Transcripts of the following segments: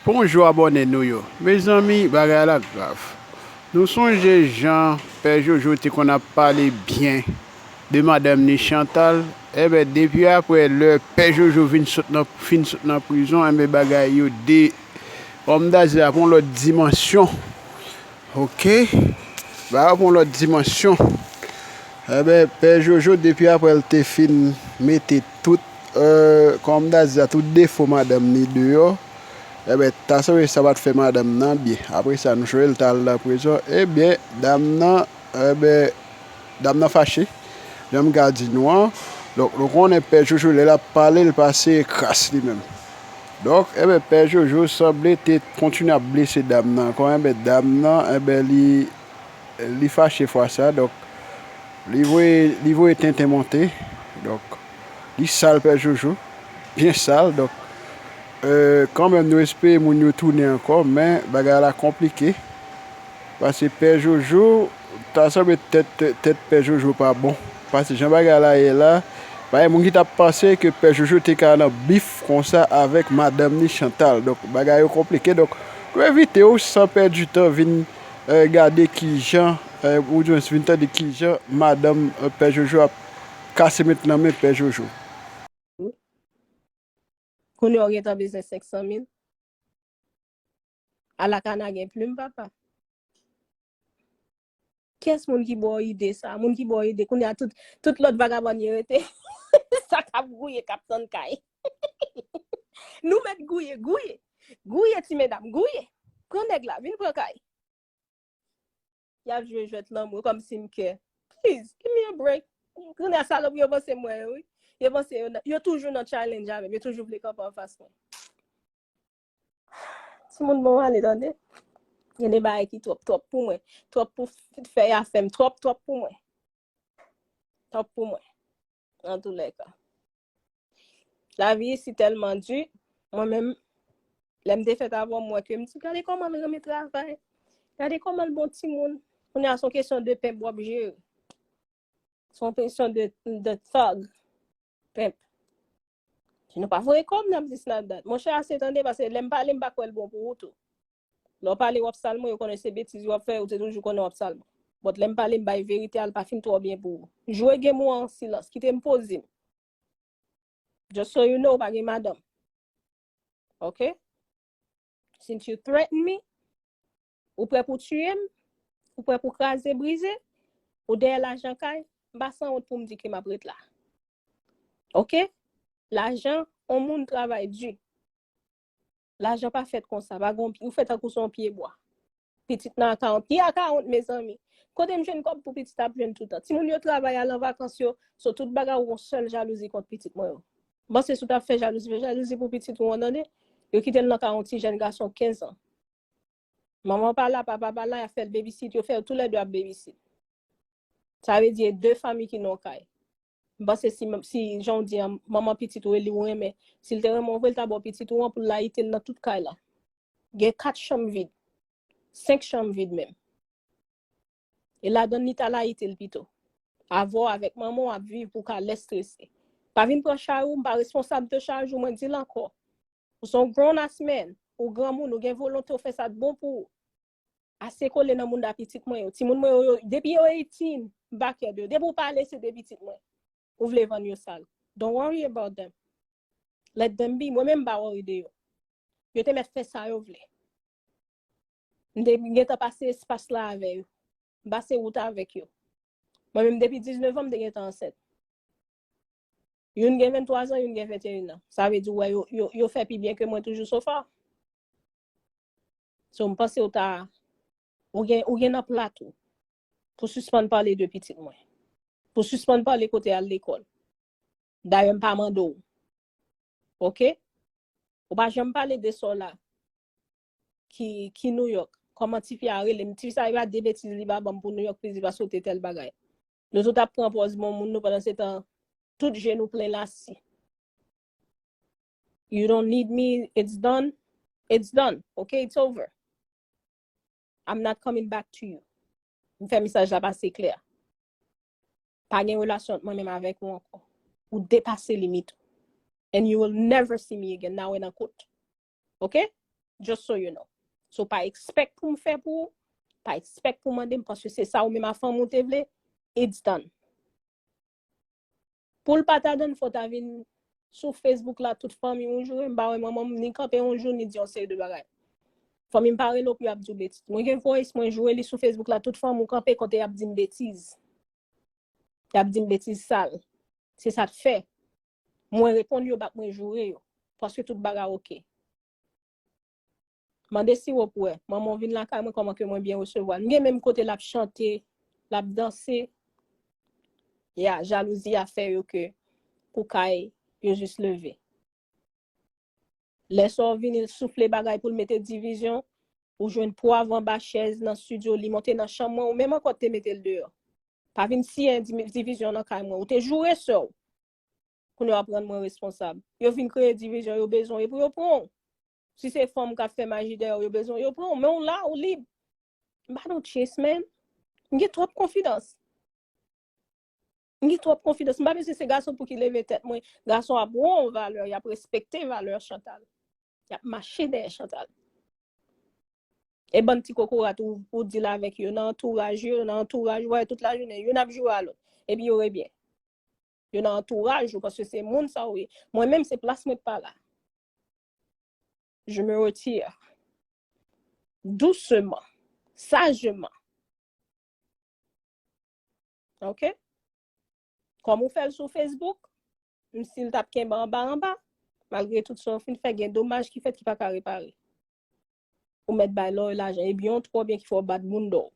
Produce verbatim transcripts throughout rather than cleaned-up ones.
Bonjou abòne nou yo. Mezanmi, bagay la grav. Nou sonje jan Pè Jojo te konn ap pale byen de madanm ni Chantal? Enben, depi apre lè Pè Jojo vin sot nan, fin sot nan prizon, enben, bagay yo de, kòm m ta di, a pran lòt dimansyon. Ok. Bagay pran lòt dimansyon. Enben, Pè Jojo, depi apre l te fin mete tout, euh, kòman m ta di sa, tout defo madanm ni deyò, enben, ta sanble sa pa t fè madanm nan byen. Apre sa, nou sonje l t al nan prizon. Ebyen, dam nan, enben, dam nan fache. Jan m ka di nou an, donk, nou konnen Pè Jojo, lè l ap pale, l pase kras li menm. Donk, enben, Pè Jojo sanble te kontinye ap blese dam nan ankò. Enben, dam nan, enben, li, li fache fwa sa. Donk, li voye, li voye tenten monte. Donk, li sal Pè Jojo. Byen sal. Donk, euh, kanmenm, nou espere moun yo tounen ankò, men bagay la konplike. Paske Pè Jojo, ta sanble tèt, tèt Pè Jojo pa bon. Paske jan bagay la ye la, pa gen moun ki t ap panse ke Pè Jojo te ka nan bif konsa avèk madanm ni Chantal. Donk, bagay yo konplike. Donk, nou envite w, san pèdi tan, vin, eh, gade kijan, eh, oudimwens vin tande kijan madanm, eh, Pè Jojo ap kase met nan men Pè Jojo. Kounye a w gentan bezwen senk san mil. Alakana gen plim, papa. Kiyès moun ki ba w ide sa? Moun ki ba w ide, kounye a tout, tout lòt vagabòn yo rete. Sa k ap gouye, k ap tann kay. Nou mèt gouye, gouye. Gouye, ti medam, gouye. Pran nèg la, vin pran kay. Y ap jwe jwèt lanmou kòmsi m kè. Please, give me a break. Kounye a salòp yo panse m wè yo, wi. Yo panse yo, yo toujou nan challenge avè m. Yo toujou vle kanpe anfas mwen. Timoun, bon, ale, tande. Gen de bagay ki twòp, twòp pou mwen. Twòp pou f-, fè y a fè m. Twòp, twòp pou mwen. Twòp pou mwen. Antoulèka. Lavi isi tèlman di, mwen menm, lè m te fèt avè w, m wè ke m di, gade kòman l renmen travay. Gade kòman l bon timoun. Kounye a, se yon kesyon de pèp w ap jere. Se yon kesyon de, de thug. Pèp. Si nou pa voye kòb, n ap dis la dat. Monchè, ase tande, paske lè m pale, m pa kwè l bon pou ou tou. Lè w pale, w ap sal mwen, yo konnen se betiz yo ap fè, ou te toujou konnen w ap sal mwen. But lè m pale, m bay verite a, l pa fin twò byen pou ou. Jwe game ou an silans, kite m poze m. Just so you know, ou pa gen madanm. Ok? Since you threaten me, ou prè pou tiye m, ou prè pou kraze, brize, ou dèyè lajan kay, m pa sanwont pou m di ke m ap ret la. Ok? Lajan, on moun travay di. Lajan pa fèt konsa, pa gon, ou fè tankou se yon pye bwa. Pitit nan akawont. Ki akawont, mezanmi? Kote m jwenn kòb pou pitit ap jwenn toutan? Timoun yo travay, al an vakans yo, so tout bagay ou gon sèl jalouzi kont pitit mwen yo. M panse si w t ap fè jalouzi, fè jalouzi pou pitit ou an, tande. Yo kite l nan ka yon ti jèn gason kenz an. Manman pa la, papa pa la, y ap fè l babysit, yo fè yo toulède ap babysit. Sa vle di e de fanmi ki nan yon kay. M panse si, si jan w di an, manman pitit ou e li ou renmen, si l te renmen w vre, l ta ba w pitit ou an pou l layite l nan tout kay la. Gen kat chanm vid, senk chanm vid menm. E ladann li ta layite l pito. Avè w avèk manman w ap viv pou w ka lè strese. Pa vin pran chay ou, m pa responsab de chay ou, mwen di l ankò. Ou se yon grown ass man, ou granmoun, ou gen volonte, ou fè sa k bon pou ou. Ase kole nan mounda pitit mwen yo. Timoun mwen yo, yo, depi yo eighteen, m pa kè de yo. Depi w pale, se de pitit mwen. Ou vle vann yo sal. Don't worry about them. Let them be. Mwen menm m pa worry de yo. Yo te mèt fè sa yo vle. M te gentan pase espas la avè yo. M pase wout avèk yo. Mwen menm depi diznèf an, m te gentan ansent. Youn gen venntwa zan, youn gen venteyen an. Sa vle di, w wè, yo, yo, yo fè pi byen ke mwen toujou so far. So, m panse w ta, ou gen, ou gen nan plat ou pou sispann pale de pitit mwen. Pou sispann pale kote al lekòl. Dayè, m pa mande w. Ok? Ou pa janm pale de sè w la ki, ki Nouyòk. Kòman tifi a rele m? Tifi sa, li pa de betiz li pa ban m pou Nouyòk, plis li pa sote tèl bagay. Nou tout ap pran pòz bon moun nou, pandan se tan, tout je nou plen lasi. You don't need me, it's done. It's done. Ok, it's over. I'm not coming back to you. M fè mesaj la pase klè. Pa gen relasyon ant mwen menm avèk ou ankò. Ou depase limit ou. And you will never see me again. N a wè nan kout. Ok? Just so you know. So pa expect pou m fè pou ou, pa expect pou mande m, paske se sa ou menm a fanm ou te vle, it's done. Pou l pa ta done, fò ta vin sou Facebook la, tout fanmi ou joure, m pa wè manman m ni kanpe yon jou ni di yon seri de bagay. Fanmi m pa rele w pou y ap di w betiz. Mwen gen voice, mwen joure li sou Facebook la, tout fanmi w kanpe kote y ap di m betiz. Y ap di m betiz sal. Se sa k fè. Mwen reponn yo bak, mwen joure yo. Paske tout bagay oke. Mande si w ap wè. Manman w vin lakay mwen, kòman ke mwen byen resevwa l. M gen menm kote l ap chante, l ap danse. Ya, jalouzi a fè yo ke pou kay yo jis leve. Lè sa w vini, l soufle bagay pou l mete divizyon, ou jwenn pwav anba chèz nan estidyo, li monte nan chanm mwen, ou menm ankò te mete l deyò. Pa vin siyen di-, divizyon nan kay mwen. Ou te joure sè w. Kounye a w ap rann mwen responsab. Yo vin kreye divizyon, yo bezwen w, e pou yo pran w. Si se fanm k ap fè maji dèyè w, yo bezwen w, yo pran w. Men w la, ou lib. M pa nan chase, man. M gen twòp konfidans. M gen twòp konfidans. M pa bezwen se gason pou ki leve tèt mwen. Gason ap wè yon valè, y ap respekte valè Chantal. Y ap mache dèyè Chantal. E bann ti kokorat ou, ou deal avèk yo nan antouraj yo, nan antouraj, ou wè tout lajounen, youn ap joure a lòt. Epi yo rebyen. Yo nan antouraj ou, paske se moun sa ou ye. Mwen menm, se plas mwen pa la. Je me retire. Doucement. Sagement. Ok? Kòm ou fè l sou Facebook, m si l t ap kenbe anba anba, malgre tout sa w fin fè, gen domaj ki fèt ki pa ka repare. Ou mèt bay lòy lajan, e byen w twò byen ki fè w bat bounda w.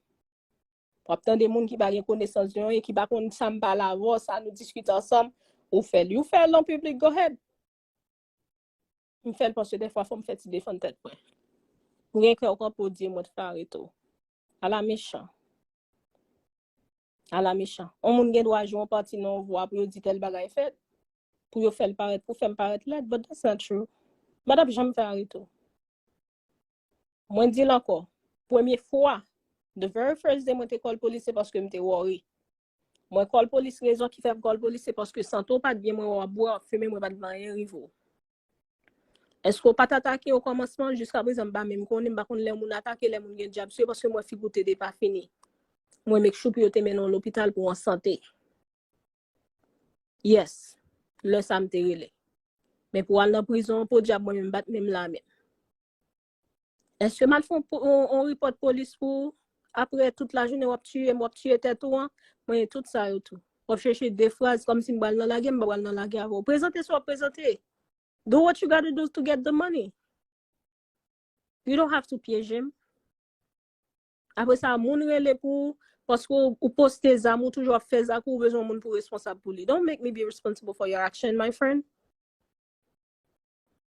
W ap tande moun ki pa gen konesans de anyen, ki pa konn sa m pale avè w, sa nou diskite ansanm, ou fè l. Ou fè l an piblik, go ahead. M fè l paske dèfwa fò m fè ti defann tèt mwen. M gen kè w kanpe w di mwen t fè arete w. Ala mechan. Ala mechan. Yon moun gen dwa jwe yon pati nan yon vwa pou yo di tèl bagay fèt, pou yo fè l parèt, pou fè m parèt lèd, but that's not true. M pa t ap janm fè arete w. Mwen di l ankò, premye fwa, the very first day mwen te call polis, se paske m te worry. Mwen call polis, rezon ki fè m call polis, se paske sante w pa t byen, mwen wè w ap bwè, w ap fimen, mwen pa t vle anyen rive w. Èske w pa t atake o kòmansman? Jiska prezan, m pa menm konnen, m pa konn lè moun atake, lè moun gen dyab sou yo, paske m wè figi w te depafini. Mwen make sure pou yo te mennen w lopital pou w an sante. Yes. Lè sa m te rele. Men pou w al nan prizon, podyab, mwen menm m pa t menm la menm. Èske m al fè yon po-, yon, yon repòt polis pou ou? Apre tout lajounen w ap tiye m, w ap tiye tèt ou an, mwen tout sa yo tou. W ap chèche de fraz kòmsi m pral nan lagè, m pa pral nan lagè avè w. Prezante sa w ap prezante. Do what you gotta do to get the money. You don't have to pyeje m. Apre sa, moun rele pou ou, paske ou, ou poste zam, ou toujou ap fè zak, ou bezwen moun pou responsab pou li. Don't make me be responsible for your action, my friend.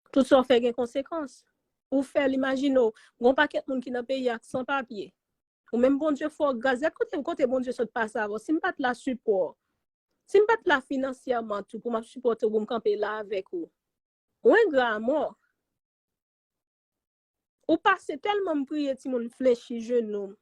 Tout sa w fè gen konsekans. Ou fè l, imajine w, gon pakèt moun ki nan peyi a k san papye. Ou menm Bondye fè w gras, gad kote, kote Bondye sot pase avè w. Si m pa t la sipò, si m pa t la finansyèman tou pou m ap sipòte w, pou m kanpe la avèk ou. Ou engra a mò. Ou pase tèlman m priye timoun flechi jenou m.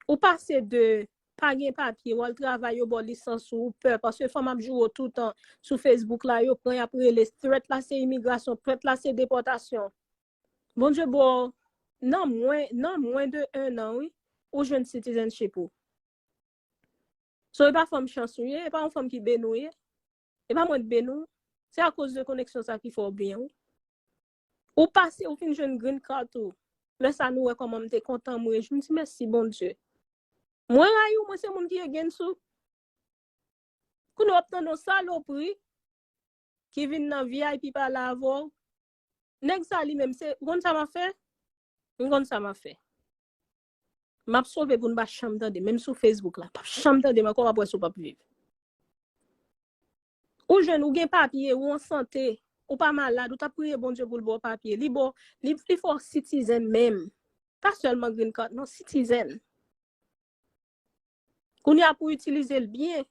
Ou pase de pa gen papye, w al travay, yo ba w lisans ou, ou pè, paske fanm ap joure w toutan sou Facebook la, yo pran, y ap rele, threat la se imigrasyon, threat la se depòtasyon. Bondye ba w, nan mwen, nan mwen de en an, wi, ou jwenn citizenship ou. So, e pa fanm chans ou ye, e pa yon fanm ki beni w ye. E pa mwen k beni w. Se akoz de koneksyon sa ki fè w byen, wi. Ou pase, ou fin jwenn green card ou. Lè sa nou wè kòman m te kontan, m rejwi, m di mèsi Bondye. Mwen rayi w, mwen se moun ki against ou. Kounye w ap tande yon salopri ki vin nan V I P pale avè w. Nèg sa li menm, se, ou konn sa m ap fè? M konn sa m ap fè. M ap sove pou n pa janm tande, menm sou Facebook la. P ap janm tande m ankò, w ap wè si w p ap viv. Ou jwenn, ou gen papye, ou an sante, ou pa malad, ou t ap priye Bondye pou l ba w papye. Li ba w, li, li fè w citizen menm. Pa sèlman green card, non, citizen. Kounye a pou w itilize l byen.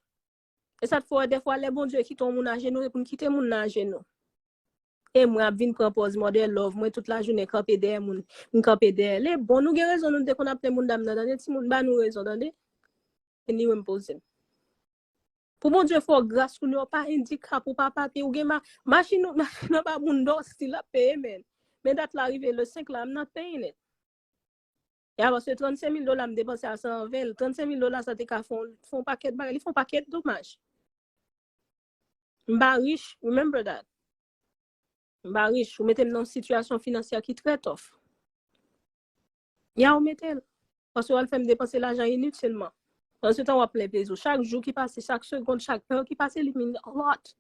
E sa k fè w wè dèfwa lè Bondye kite yon moun ajenou, se pou n kite moun nan ajenou. E mwen ap vin pran pòz mother love, mwen tout lajounen kanpe dèyè moun, m kanpe dèyè l. E bon, nou gen rezon, nou te konn ap plen moun dam nan, tande timoun, ba nou rezon, tande. Anyway, m poze m. Pou Bondye fè w gras, kounye a w pa andikap, ou pa papye, ou gen ma-, machin, machin nan pa moun dòs, si l ap peye, men. Men dat la rive le senk la, I'm not paying it. E a paske trannsenk mil dola m depanse a san ven, trannsenk mil dola sa te ka fè yon, fè yon pakèt bagay, li fè yon pakèt domaj. M pa rich, remember that. M pa rich, ou mete m nan yon sitiyasyon finansyè ki trè tough. Ya ou mete l. Paske w al fè m depanse lajan initilman. Pandan se tan w ap plen plezi w. Chak jou ki pase, chak segonn, chak è ki pase, li mean a lot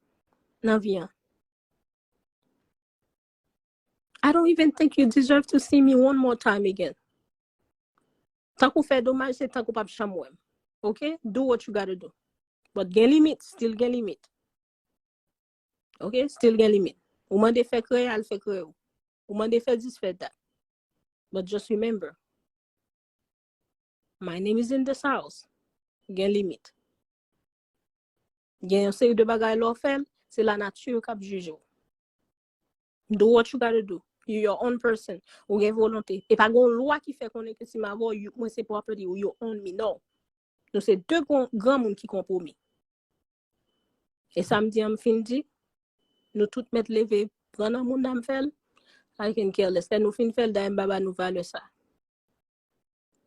nan vi an. I don't even think you deserve to see me one more time again. Tank ou fè domaj, se tank ou p ap janm wè m. Ok? Do what you gotta do. But gen limit, still gen limit. Ok? Still gen limit. Ou mande fè kreye, al fè kreye w. Ou mande fè this, fè that. But just remember, my name is in this house. Gen limit. Gen yon seri de bagay lè w fè l, se lanati k ap jije w. Do what you gotta do. You your own person. Ou gen volonte. E pa gen yon lwa ki fè konnen ke si m avè w, you- mwen se property ou, you own me. No. Nou se de gran, granmoun ki konpwomi. E sa m di an, m fin di, nou tout mèt leve, pran nan moun nan m fè l. I can care less. Lè nou fin fè l, dayè m pa ba nou valè sa.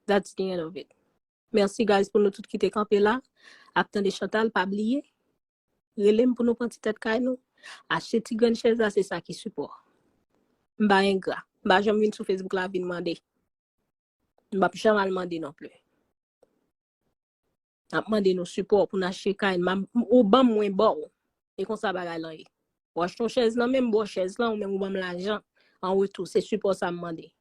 That's the end of it. Mèsi, guys, pou nou tout ki te kanpe la. Ap tande Chantal, pa bliye. Rele m pou nou pran ti tèt kay nou. Achte ti grenn chèz la, se sa ki sipò. M pa engra. M pa janm vin sou Facebook la vin mande. M p ap janm al mande non plis. N ap mande nou sipò pou n achte kay. M a- ou ban m, mwen ba w. E konsa bagay lan ye. Ou achte yon chèz nan men m, ba w chèz lan, ou menm ou ban m lajan. An retou, se sipò sa m mande.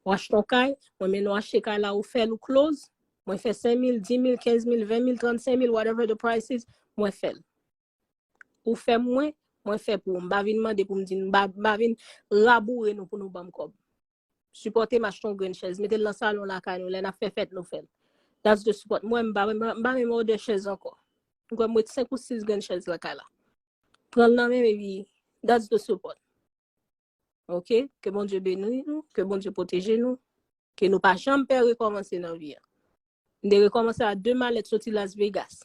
Ou achte yon kay, mwen mennen w achte kay la, ou fè l, ou close. Mwen fè senk mil, dis mil, kenz mil, ven mil, trannsenk mil, whatever the price is, mwen fè l. Ou fè mwen, mwen fè pou ou. M pa vin mande pou m di, m pa, m pa vin raboure nou pou nou ban m kòb. Sipòte m, achte yon grenn chèz, mete l nan salon lakay nou, lè n ap fè fèt nou fè l. That's the support. Mwen, m pa, m pa, m pa menm òdè chèz ankò. M kwè m ret senk ou sis grenn chèz lakay la. Pran l nan men m epi that's the support. Ok? Ke Bondye beni nou, ke Bondye pwoteje nou, ke nou pa janm pè rekòmanse nan vi a. M te rekòmanse a de malèt soti Las Vegas.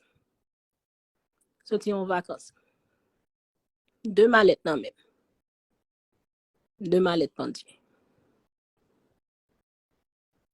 Soti yon vakans. De malèt nan men m. De malèt pandye.